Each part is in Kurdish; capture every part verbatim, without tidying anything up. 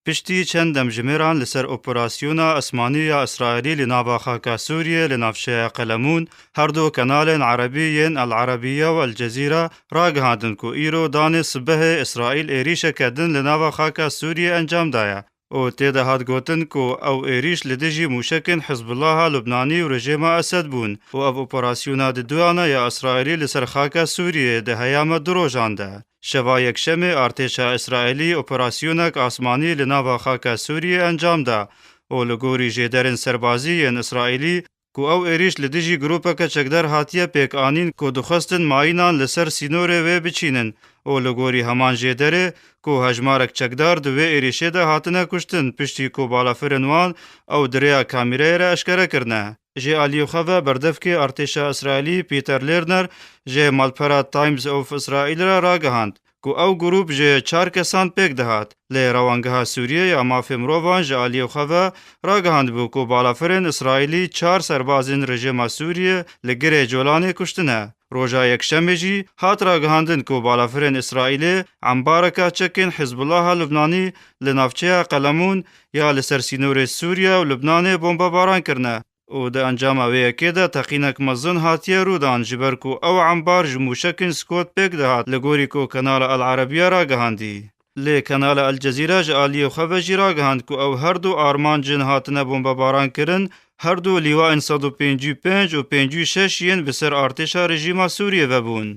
Piştî çend demjimêran li ser operasyona esmanî ya Îsraîlî li nava xaka Sûriyê li navçeya Qelemûn, her du kanalên erebî yên El Erebiye û El Cezîre ragihandin ku îro danê sibehê Îsraîl êrîşeke din li nava xaka Sûriyê encam daye û tê de hat gotin ku ew êrîş li dijî mûşekên Hizbullaha Lubnanî û rejêma Esed bûn û ev operasyona diduyana ya Îsraîlî li ser xaka Sûriyê di heyama du rojan de. Şeva Yekşemê artêşa Îsraîlî operasyonek asmanî li nava xaka Sûriyê encam da û li gorî jêderên serbazî yên Îsraîlî ku ew êrîş li dijî grûpeke çekdar hatiye pêk anîn ku dixwestin mayînan li ser sînorê wê biçînin û li gorî heman jêderê ku hejmarek çekdar di wê êrîşê de hatine kuştin, piştî ku balafirên wan ew di rêya kamîreyê re eşkere kirine. Ji aliyê xwe ve berdevkê artêşa Îsraîlî Peter Lerner ji malpera Times of Israel re ragihand ku ew grûp ji çar kesan pêk dihat. Lê Rewangeha Sûriyê ya Mafê Mirovan ji aliyê xwe ve ragihandibû ku balafirên Îsraîlî çar serbazên rejêma Sûriyê li Girê Colanê kuştine. Roja Yekşemê jî hat ragihandin ku balafirên Îsraîlê embareka çekên Hizbullaha Lubnanî li navçeya Qelemûn ya li ser sînorê Sûriye û Lubnanê bombebaran kirine û di encama vê yekê de teqînek mezin hatiye rûdan, ji ber ku ew embar ji mûşekên Scott pêk dihat, li gorî ku Kanala El Erebiya ragihandî. Lê Kanala El Cezîre ji aliyê xwe ve jî ragihand ku ew her du armancên hatine bombebaran kirin, her du lîwayên sed û pêncî û pênc û pêncî û şeş yên bi ser artêşa rejîma Sûriyê ve bûn.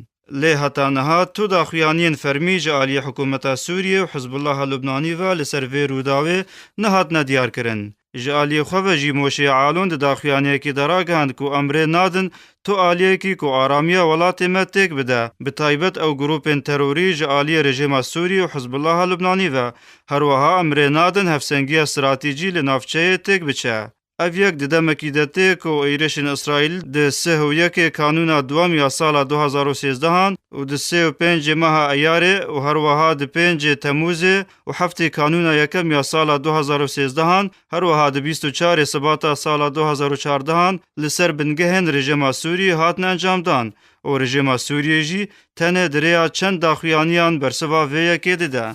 Lê heta niha tu daxuyaniyên fermî ji aliyê hikûmeta Sûriyê û Hizbullaha Lubnanî ve li ser vê rûdawê nehatine diyarkirin. Ji aliyê xwe ve jî Moşê Alon di daxuyaniyekî de ragihand ku em rê nadin tu aliyekî ku aramiya welatê me têk bide, bi taybet ew grûpên terorî ji aliyê rejêma Sûrî û Hizbullaha Lubnanî ve. Her wiha em rê nadin hevsengiya stratejî li navçeyê têk biçe. Ev yek di demekî de tê ku êrişên Îsraîl di sih û yekê Kanûna Duwem ya sala du hazar û sêzdehan û di sê û pêncê meha Eyarê û her wiha di pêncê Temûzê û heftê Kanûna Yekem ya sala du hazar û sêzdehan, her wiha di bîst û çarê Sibata sala du hazar û çardehan li ser bingehên rejîma Sûrî hatin encamdan û rejîma Sûriyê jî tenê di rêya çend daxuyaniyan bersiva vê yekê dide.